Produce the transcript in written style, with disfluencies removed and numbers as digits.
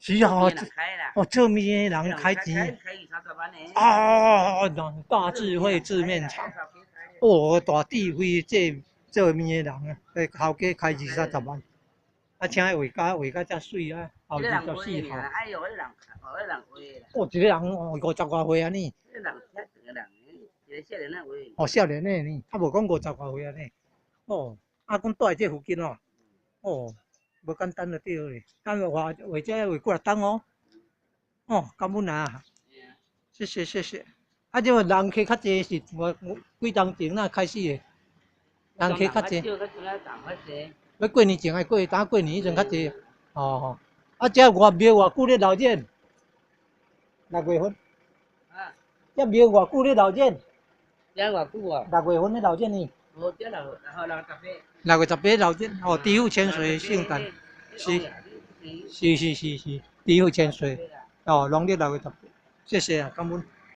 是啊，哦，做麵的人開錢。啊，大智慧製麵廠，哦，大智慧做做麵的人啊，頭家開二三十萬，啊，請伊畫甲畫甲遮媠啊，後24號。哦，一個人哦五十外歲按呢。哦，少年的呢，啊無講五十外歲按呢。哦，啊，講住佇這附近哦。哦，無簡單就對咧，等畫畫這畫幾若冬哦。哦，感恩啊。謝謝謝謝。啊，這個人客較濟是偌幾冬前若開始的？人客較濟。欲過年前還過，等過年彼陣較濟。哦，啊，這外廟偌久咧鬧熱？六月份。啊。這廟偌久咧鬧熱？這偌久啊？六月份咧鬧熱呢？無，這六6月18。6月18鬧熱，哦，知府千歲聖誕，是，是是是是，知府千歲，哦，農曆六月十八，謝謝啊，感恩。